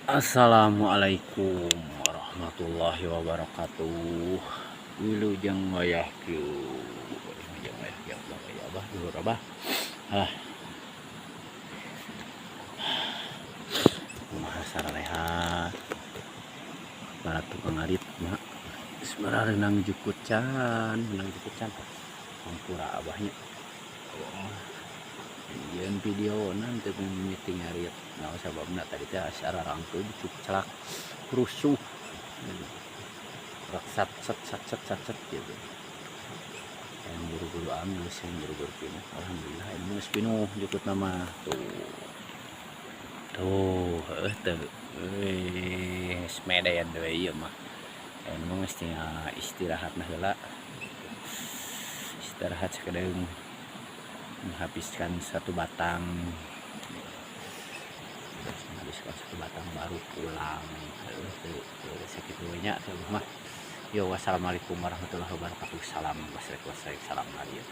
Assalamualaikum warahmatullahi wabarakatuh. Wilujeng wayah kieu. Wilujeng wayah kieu abah ya abah dulur abah. Ah. Kumaha sararehat. Para tukang arit mah geus barareunang jukut can, meunang jukut can. Hampura abahnya. Oh. Nyieun video nanti mimiti ngarit. Nah, sababna tadi teh asa rarangkeun celak rusuh. Rak sat sat sat sat sat sat gitu. Yang buru-buru ambil, yang buru-buru pinuh. Alhamdulillah ini geus pinuh jukut nama. Tuh. Tuh, heuh teu. Euy, geus medean deui ieu mah. Aya mah geus tinggal istirahat nah heula. Istirahat sakedeung menghabiskan satu batang, menghabiskan satu batang baru pulang. Heuh teu sakitu we nya teh mah. Yo, wassalamualaikum warahmatullahi wabarakatuh. Salam basrek wasrek, salam ngarit.